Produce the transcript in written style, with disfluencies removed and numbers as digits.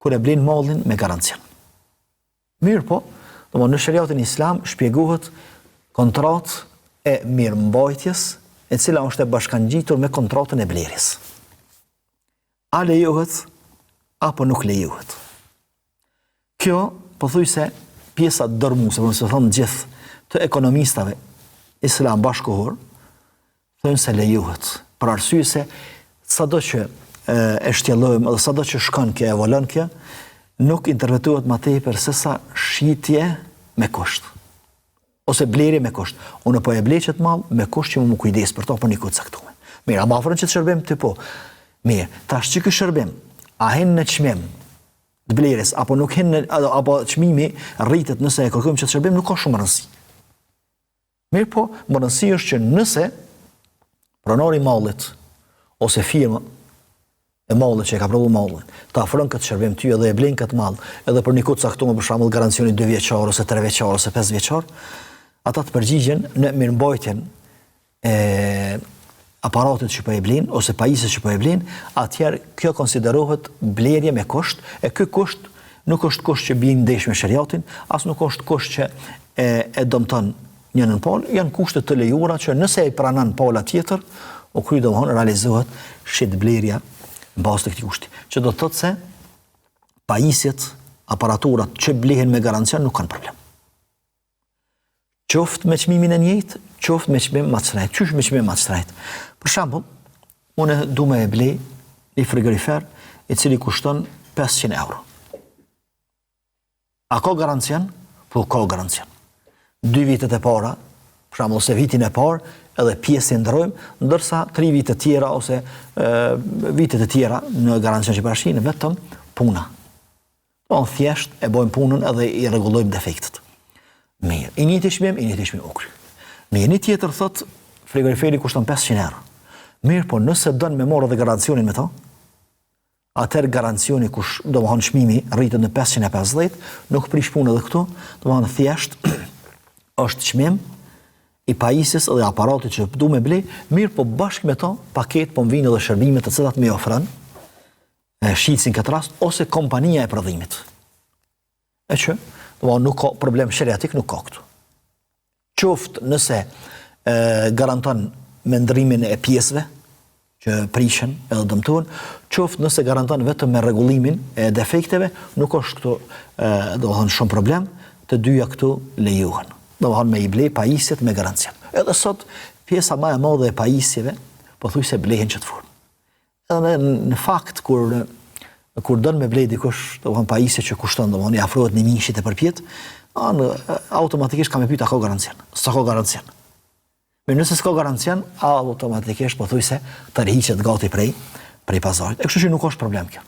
Kur e blen mallin me garancion. Mirëpo, domthonë në sheriatin islam shpjegohet kontratë e mirëmbajtjes, e cila është e bashkangjitur me kontratën e blerjes. A lejohet apo nuk lejohet? Kjo pothuajse pjesa dërmuese, për mos të thënë gjithë të ekonomistave islam bashkëkohor, thonë se lejohet, për arsye se sado që e shtjellojmë edhe sado që shkon kjo evolon kjo, nuk interpretohet ma tepër sesa shitje me kusht ose blerje me kusht. Unë po e blej qët mall me kusht që me m'u kujdes për to për një kohë të caktuar. Mirë, a ma ofron qët shërbim ti po? Mirë, tash që ky shërbim, a hin në çmim të blerjes apo nuk hin në apo çmimi rritet nëse e kërkojmë qët shërbim nuk ka shumë rëndësi. Mirëpo, me rëndësi është që nëse pronari i mallit ose firma e mallit që e ka prodhu mallin, ta ofron këtë shërbim ty edhe e blen këtë mall, edhe për një kohë të caktuar, për shembull garancioni 2 vjeçar ose 3 vjeçar ose 5 vjeçar, ata të përgjigjen në mirëmbajtjen e aparatit që po e blen ose pajisjes që po e blen, atëherë kjo konsiderohet blerje me kusht, e ky kusht nuk është kusht që bie ndesh me sheriatin, as nuk është kusht që e, e dëmton njënën palë, janë kushte të lejuara që nëse e pranon pala tjetër, u kry domethënë realizohet shit blerja në bazë të këtij kushti. Që do të thotë se pajisjet, aparaturat që blehen me garancion nuk kanë problem. Qoftë me çmimin e njëjtë, qoftë me çmim më të shtrenjtë. Qysh me çmim më të shtrenjtë? Për shembull, unë du me e blej një frigorifer i cili kushton 500 euro. A ka garancion? Po ka garancion. Dy vitet e para, për shembull ose vitin e parë, edhe pjesë i ndrojmë, ndërsa tri vitet tjera ose e, vitet e tjera në garancion që parashihen vetëm puna. Po thjesht e bojmë punën edhe i rregullojmë defektet. Mirë, i njëjti çmim, i njëjti çmim u kry. Mirë, një tjetër thot frigoriferi kushton 500 euro. Mirë, po nëse don me marrë edhe garancionin me to, atëherë garancioni kush, domethonë çmimi rritet në 550, nuk prish punë edhe këtu, domethonë thjesht është çmim i pajisjes dhe aparatit që du me ble, mirë po bashkë me to paket po më vijnë edhe shërbimet të cilat m'i ofron e shitësi në këtë rast ose kompania e prodhimit. E që, domethonë nuk ka problem sheriatik nuk ka këtu. Qoftë nëse e, garanton me ndrrimin e pjesëve që prishen edhe dëmtohen, qoftë nëse garanton vetëm me rregullimin e defekteve, nuk është këtu, domethonë shumë problem, të dyja këtu lejohen. Domethonë me i ble pajisjet me garancion. Edhe sot pjesa ma e madhe e pajisjeve pothuajse blehen n'qëtë formë. Edhe në, në fakt kur kur don me blej dikush, domethonë pajisje që kushton, domethonë i afrohet një mijëshit e përpjetë, anë automatikisht ka me pyet a ka garancion. S'ka garancion. Mirë, nëse s'ka garancion, automatikisht pothuajse tërhiqet gati prej prej pazarit. E kështu që nuk është problem kjo.